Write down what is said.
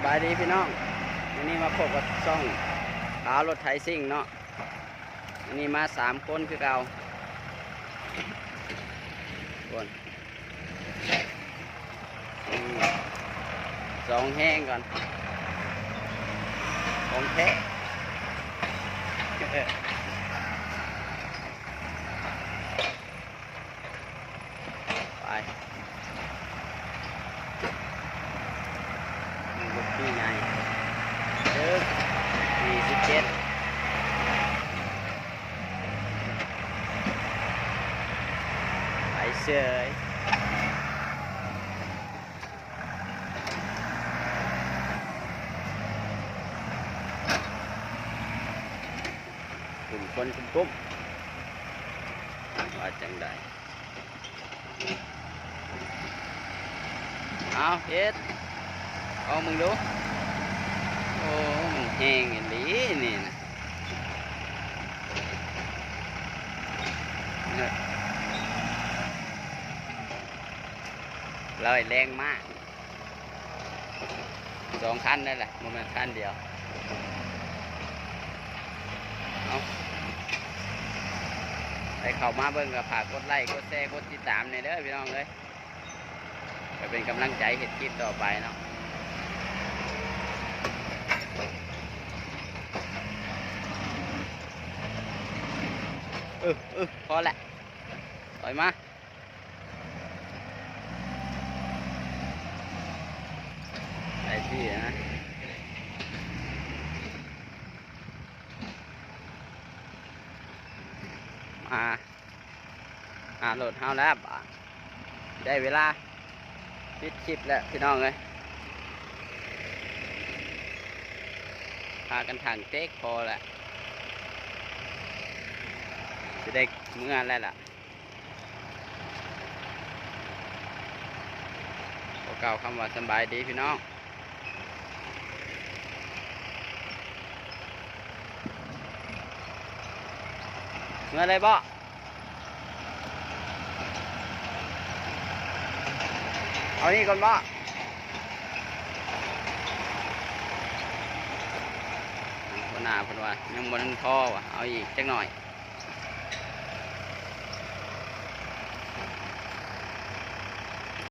ສະບາຍດີພີ່ນ້ອງ, ມື້ນີ້ມາພົບກັບຊ່ອງຂາວລົດໄຖຊິ່ງເນາະ. ມື້ນີ້ມາສາມຄົນຄືເກົ່າ. ຄົນ ອືມ ສອງແຮງກ່ອນ ຂອງແທ້. ໄປ ມີບຸກທີ່ໃຫຍ່ ຕຶກ ສີ່ສິບເຈັດ ໄປເຊີຍ. ກຸ່ມຄົນກຸ້ມໆ ວ່າຈັ່ງໃດ? ເອົາເຮັດ ລອງເບິ່ງດູ. ໂອ້ ມັນແຮງອີ່ຫຼີນີ້ນະ, ລອຍແຮງມາກ. ສອງຄັນນັ້ນແຫຼະ ບໍ່ແມ່ນຄັນດຽວ. ເອົາ ໃຜເຂົ້າມາເບິ່ງກໍຝາກກົດໄລ້ ກົດແຊ ກົດຕິດຕາມແດ່ເດີພີ່ນ້ອງເອີຍ, ເພື່ອເປັນກຳລັງໃຈເຮັດຄລິບຕໍ່ໄປເນາະ. ເອີ ເອີ ພໍແຫຼະ ຖອຍມາ. ໄປທີ່ນະ ມາຫາລົດເຮົາແລ້ວບາດ ໄດ້ເວລາປິດຄລິບແລ້ວພີ່ນ້ອງເອີຍ. ພາກັນຖັງເຕັກພໍແລ້ວ ຊິໄດ້ເມືອແລ້ວລະ. ຂໍກ່າວຄຳວ່າສຳບາຍດີພີ່ນ້ອງ. ເມືອເລີຍບໍ? ເອົານີ້ກ່ອນບໍ? ຫົວໜ້າເພິ່ນວ່າຍັງບໍ່ທັນພໍວ່າ ເອົາອີກຈັກໜ້ອຍ.